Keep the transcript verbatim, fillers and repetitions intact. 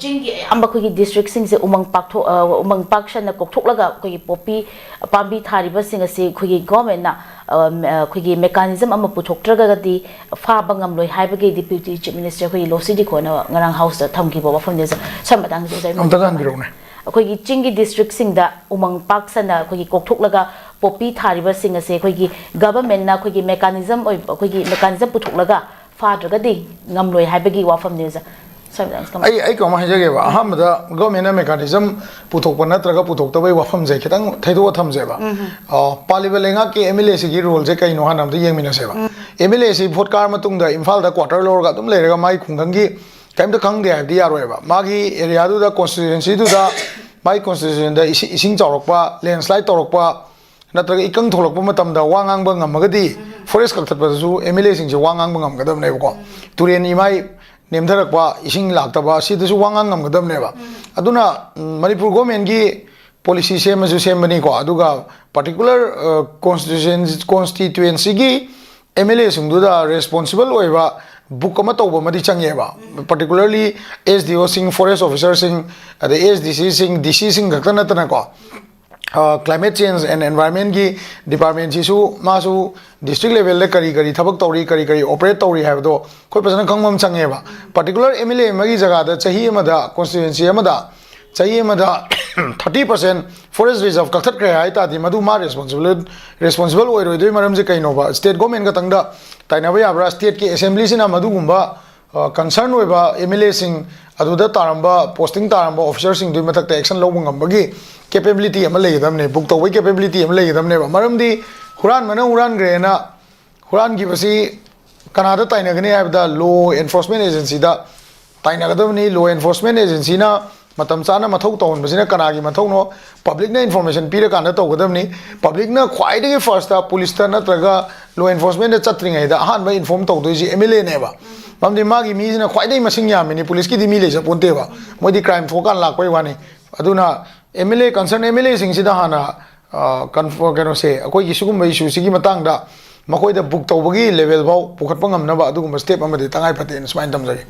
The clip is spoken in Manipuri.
ꯆꯤꯡꯒꯤ ꯑꯌꯥꯝꯕ ꯑꯩꯈꯣꯏꯒꯤ ꯗꯤꯁꯇ꯭ꯔꯤꯛꯁꯤꯡꯁꯦ ꯎꯃꯪ ꯄꯥꯛꯊꯣꯛ-, ꯑ, ꯎꯃꯪ ꯄꯥꯛ ꯁꯟꯅ ꯀꯣꯛꯊꯣꯛꯂꯒ ꯑꯩꯈꯣꯏꯒꯤ ꯄꯣꯄꯤ ꯄꯥꯝꯕꯤ ꯊꯥꯔꯤꯕꯁꯤꯡ ꯑꯁꯤ ꯑꯩꯈꯣꯏꯒꯤ ꯒꯣꯔꯃꯦꯟꯅ, ꯑ, ꯑꯩꯈꯣꯏꯒꯤ ꯃꯦꯀꯥꯅꯤꯖꯝ ꯑꯃ ꯄꯨꯊꯣꯛꯇ꯭ꯔꯒꯗꯤ ꯐꯥꯕ ꯉꯝꯂꯣꯏ ꯍꯥꯏꯕꯒꯤ ꯗꯤꯄ꯭ꯌꯨꯇꯤ ꯆꯤꯐ ꯃꯤꯅꯤꯁꯇꯔ ꯑꯩꯈꯣꯏꯒꯤ ꯂꯣꯁꯤ ꯗꯤꯈꯣꯅ ꯉꯔꯥꯡ ꯍꯥꯎꯁꯇ ꯊꯝꯈꯤꯕ ꯋꯥꯐꯝꯅꯤ꯫ ꯁꯥꯔ, ꯃꯇꯥꯡꯁꯤꯗ ꯑꯣꯖꯥ ꯑꯝꯇꯒ ꯍꯟꯕꯤꯔꯛꯎꯅꯦ꯫ ꯑꯩꯈꯣꯏꯒꯤ ꯆꯤꯡꯒꯤ ꯗꯤꯁꯇ꯭ꯔꯤꯛꯁꯤꯡꯗ ꯎꯃꯪ ꯄꯥꯛ ꯁꯟꯅ ꯑꯩꯈꯣꯏꯒꯤ ꯀꯣꯛꯊꯣꯛꯂꯒ ꯄꯣꯄꯤ ꯊꯥꯔꯤꯕꯁꯤꯡ ꯑꯁꯦ ꯑꯩꯈꯣꯏꯒꯤ ꯒꯚꯔꯟꯃꯦꯟꯠꯅ ꯑꯩꯈꯣꯏꯒꯤ ꯃꯦꯀꯥꯅꯤꯖꯝ ꯑꯣꯏꯕ, ꯑꯩꯈꯣꯏꯒꯤ ꯃꯦꯀꯥꯅꯤꯖꯝ ꯄꯨꯊꯣꯛꯂꯒ ꯐꯥꯗ꯭ꯔꯒꯗꯤ ꯉꯝꯂꯣꯏ ꯍꯥꯏꯕꯒꯤ ꯋꯥꯐꯝꯅꯤ, ꯑꯣꯖꯥ꯫ ꯁꯥꯔ, ꯃꯇꯥꯡꯁꯤꯗ ꯀꯃꯥꯏꯅ ꯑꯩ, ꯑꯩ ꯀꯩꯅꯣꯝ ꯍꯥꯏꯖꯒꯦꯕ꯫ ꯑꯍꯥꯟꯕꯗ ꯒꯚꯔꯟꯃꯦꯟꯠꯅ ꯃꯦꯀꯥꯅꯤꯖꯝ ꯄꯨꯊꯣꯛꯄ ꯅꯠꯇ꯭ꯔꯒ ꯄꯨꯊꯣꯛꯇꯕꯒꯤ ꯋꯥꯐꯝꯁꯦ ꯈꯤꯇꯪ ꯊꯩꯗꯣꯛꯑ ꯊꯝꯖꯦꯕ꯫ ꯑ, ꯄꯥꯜꯂꯤꯕ ꯂꯩꯉꯥꯛꯀꯤ ꯑꯦꯝ ꯑꯦꯜ ꯑꯦꯁꯤꯒꯤ ꯔꯣꯜꯁꯦ ꯀꯩꯅꯣ ꯍꯥꯟꯅ ꯑꯝꯇ ꯌꯦꯡꯃꯤꯟꯅꯁꯦꯕ꯫ ꯑꯦꯝ ꯑꯦꯜ ꯑꯦꯁꯤ ꯚꯣꯠ ꯀꯥꯔ ꯃꯇꯨꯡꯗ ꯏꯝꯐꯥꯜꯗ ꯀ꯭ꯋꯥꯇꯔ ꯂꯧꯔꯒ ꯑꯗꯨꯝ ꯂꯩꯔꯒ ꯃꯥꯒꯤ ꯈꯨꯡꯒꯪꯒꯤ ꯀꯔꯤꯝꯇ ꯈꯪꯗꯦ ꯍꯥꯏꯕꯗꯤ ꯌꯥꯔꯣꯏꯕ꯫ ꯃꯥꯒꯤ ꯑꯦꯔꯤꯌꯥꯗꯨꯗ, ꯀꯣꯟꯁꯇꯤꯇ꯭ꯌꯨꯑꯦꯟꯁꯤꯗꯨꯗ, ꯃꯥꯒꯤ ꯀꯣꯟꯁꯇꯤꯇ꯭ꯌꯨꯑꯦꯟꯁꯤꯗ ꯏꯁꯤ-, ꯏꯁꯤꯡ ꯆꯥꯎꯔꯛꯄ, ꯂꯦꯟꯁ꯭ꯂꯥꯏꯠ ꯇꯧꯔꯛꯄ, ꯅꯠꯇ꯭ꯔꯒ ꯏꯀꯪ ꯊꯣꯛꯂꯛꯄ ꯃꯇꯝꯗ ꯋꯥ ꯉꯥꯡꯕ ꯉꯝꯃꯒꯗꯤ, ꯐꯣꯔꯦꯁ ꯀꯛꯊꯠꯄꯗꯁꯨ ꯑꯦꯝ ꯑꯦꯜ ꯑꯦꯁꯤꯡꯁꯦ ꯋꯥ ꯉꯥꯡꯕ ꯉꯝꯒꯗꯕꯅꯦꯕꯀꯣ꯫ ꯇꯨꯔꯦꯟ ꯏꯃꯥꯏ ꯅꯦꯝꯊꯔꯛꯄ, ꯏꯁꯤꯡ ꯂꯥꯛꯇꯕ, ꯁꯤꯗꯁꯨ ꯋꯥ ꯉꯥꯡ ꯉꯝꯒꯗꯕꯅꯦꯕ꯫ ꯑꯗꯨꯅ, ꯎꯝ, ꯃꯅꯤꯄꯨꯔ ꯒꯣꯔꯃꯦꯟꯒꯤ ꯄꯣꯂꯤꯁꯤ ꯁꯦꯝꯃꯁꯨ ꯁꯦꯝꯕꯅꯤꯀꯣ, ꯑꯗꯨꯒ ꯄꯥꯔꯇꯤꯀꯨꯂꯔ, ꯑ, ꯀꯣꯟꯁꯇꯤꯇ꯭ꯌꯨꯑꯦꯟ-, ꯀꯣꯟꯁꯇꯤꯇ꯭ꯌꯨꯑꯦꯟꯁꯤꯒꯤ ꯑꯦꯝ ꯑꯦꯜ ꯑꯦꯁꯤꯡꯗꯨꯗ ꯔꯦꯁꯄꯣꯟꯁꯤꯕꯜ ꯑꯣꯏꯕ ꯕꯨꯛ ꯑꯃ ꯇꯧꯕ ꯑꯃꯗꯤ ꯆꯪꯉꯦꯕ꯫ ꯄꯥꯔꯇꯤꯀꯨꯂꯔꯂꯤ ꯑꯦꯁ ꯗꯤ ꯑꯣꯁꯤꯡ, ꯐꯣꯔꯦꯁ ꯑꯣꯐꯤꯁꯥꯔꯁꯤꯡ, ꯑꯗꯩ ꯑꯦꯁ ꯗꯤ ꯁꯤꯁꯤꯡ, ꯗꯤ ꯁꯤꯁꯤꯡ ꯈꯛꯇ ꯅꯠꯇꯅꯀꯣ, ꯑ, climate change and environment ꯀꯤ ꯗꯤꯄꯥꯔꯠꯃꯦꯟꯁꯤꯁꯨ ꯃꯥꯁꯨ ꯗꯤꯁꯇ꯭ꯔꯤꯛ ꯂꯦꯚꯦꯜꯗ ꯀꯔꯤ ꯀꯔꯤ ꯊꯕꯛ ꯇꯧꯔꯤ, ꯀꯔꯤ ꯀꯔꯤ ꯑꯣꯄꯔꯦꯠ ꯇꯧꯔꯤ ꯍꯥꯏꯕꯗꯣ ꯑꯩꯈꯣꯏ ꯐꯖꯅ ꯈꯪꯕ ꯑꯃ ꯆꯪꯉꯦꯕ꯫ ꯄꯥꯔꯇꯤꯀꯨꯂꯔ ꯑꯦꯝ ꯑꯦꯜ ꯑꯦ ꯑꯃꯒꯤ ꯖꯒꯥꯗ ꯆꯍꯤ ꯑꯃꯗ, ꯀꯣꯟꯁꯇꯤꯇ꯭ꯌꯨꯑꯦꯟꯁꯤ ꯑꯃꯗ ꯆꯍꯤ ꯑꯃꯗ ꯊꯥꯔꯇꯤ ꯄꯥꯔꯁꯦꯟ ꯐꯣꯔꯦꯁ ꯔꯤꯖꯥꯔꯚ ꯀꯛꯊꯠꯈ꯭ꯔꯦ ꯍꯥꯏ ꯇꯥꯔꯗꯤ, ꯃꯗꯨ ꯃꯥ ꯔꯦꯁꯄꯣꯟꯁꯤꯕꯜ, ꯔꯦꯁꯄꯣꯟꯁꯤꯕꯜ ꯑꯣꯏꯔꯣꯏꯗꯣꯏ ꯃꯔꯝꯁꯦ ꯀꯩꯅꯣꯕ? ꯁ꯭ꯇꯦꯠ ꯒꯣꯔꯃꯦꯟ ꯈꯛꯇꯪꯗ ꯇꯥꯏꯅꯕ ꯌꯥꯕ꯭ꯔꯥ? ꯁ꯭ꯇꯦꯠꯀꯤ ꯑꯦꯁꯦꯝꯕ꯭ꯂꯤꯁꯤꯅ ꯃꯗꯨꯒꯨꯝꯕ, ꯑ, ꯀꯟꯁꯔꯟ ꯑꯣꯏꯕ ꯑꯦꯝ ꯑꯦꯜ ꯑꯦꯁꯤꯡ, ꯑꯗꯨꯗ ꯇꯥꯔꯝꯕ, ꯄꯣꯁꯇꯤꯡ ꯇꯥꯔꯝꯕ ꯑꯣꯐꯤꯁꯥꯔꯁꯤꯡꯗꯨꯒꯤ ꯃꯊꯛꯇ ꯑꯦꯛꯁꯟ ꯂꯧꯕ ꯉꯝꯕꯒꯤ ꯀꯦꯄꯦꯕꯤꯂꯤꯇꯤ ꯑꯃ ꯂꯩꯒꯗꯕꯅꯦ, ꯕꯨꯛ ꯇꯧꯕꯒꯤ ꯀꯦꯄꯦꯕꯤꯂꯤꯇꯤ ꯑꯃ ꯂꯩꯒꯗꯕꯅꯦꯕ꯫ ꯃꯔꯝꯗꯤ ꯍꯨꯔꯥꯟꯕꯅ ꯍꯨꯔꯥꯟꯈ꯭ꯔꯦꯅ ꯍꯨꯔꯥꯟꯈꯤꯕꯁꯤ ꯀꯅꯥꯗ ꯇꯥꯏꯅꯒꯅꯤ ꯍꯥꯏꯕꯗ, ꯂꯣ ꯑꯦꯟꯐꯣꯔꯁꯃꯦꯟ ꯑꯦꯖꯦꯟꯁꯤꯗ ꯇꯥꯏꯅꯒꯗꯕꯅꯤ꯫ ꯂꯣ ꯑꯦꯟꯐꯣꯔꯁꯃꯦꯟ ꯑꯦꯖꯦꯟꯁꯤꯅ ꯃꯇꯝ ꯆꯥꯅ ꯃꯊꯧ ꯇꯧꯍꯟꯕꯁꯤꯅ ꯀꯅꯥꯒꯤ ꯃꯊꯧꯅꯣ? ꯄꯕ꯭ꯂꯤꯛꯅ ꯏꯟꯐꯣꯔꯃꯦꯁꯟ ꯄꯤꯔꯀꯥꯟꯗ ꯇꯧꯒꯗꯕꯅꯤ꯫ ꯄꯕ꯭ꯂꯤꯛꯅ ꯈ꯭ꯋꯥꯏꯗꯒꯤ ꯐꯥꯔꯁꯇ ꯄꯨꯂꯤꯁꯇ ꯅꯠꯇ꯭ꯔꯒ ꯂꯣ ꯑꯦꯟꯐꯣꯔꯁꯃꯦꯟꯗ ꯆꯠꯇ꯭ꯔꯤꯉꯩꯗ ꯑꯍꯥꯟꯕ ꯏꯟꯐꯣꯔꯝ ꯇꯧꯗꯣꯏꯁꯤ ꯑꯦꯝ ꯑꯦꯜ ꯑꯦꯅꯦꯕ꯫ ꯃꯔꯝꯗꯤ ꯃꯥꯒꯤ ꯃꯤꯁꯤꯅ ꯈ꯭ꯋꯥꯏꯗꯒꯤ ꯃꯁꯤꯡ ꯌꯥꯝꯃꯤꯅꯤ, ꯄꯨꯂꯤꯁꯀꯤꯗꯤ ꯃꯤ ꯂꯩꯖꯄꯣꯟꯇꯦꯕ, ꯃꯣꯏꯗꯤ ꯀ꯭ꯔꯥꯏꯝ ꯊꯣꯛꯑꯀꯥꯟꯗ ꯂꯥꯛꯄꯩ ꯋꯥꯅꯤ꯫ ꯑꯗꯨꯅ M L A, concern M L ꯑꯦꯁꯤꯡꯁꯤꯗ ꯍꯥꯟꯅ, ꯑ, ꯀꯟꯐ-, ꯀꯩꯅꯣꯁꯦ, ꯑꯩꯈꯣꯏꯒꯤ ꯁꯤꯒꯨꯝꯕ ꯏꯁꯨꯁꯤꯒꯤ ꯃꯇꯥꯡꯗ ꯃꯈꯣꯏꯗ ꯕꯨꯛ ꯇꯧꯕꯒꯤ ꯂꯦꯚꯦꯜ ꯐꯥꯎ ꯄꯨꯈꯠꯄ ꯉꯝꯅꯕ ꯑꯗꯨꯒꯨꯝꯕ ꯁ꯭ꯇꯦꯞ ꯑꯃꯗꯤ ꯇꯉꯥꯏ ꯐꯗꯦꯅ ꯁꯨꯃꯥꯏꯅ ꯊꯝꯖꯒꯦ꯫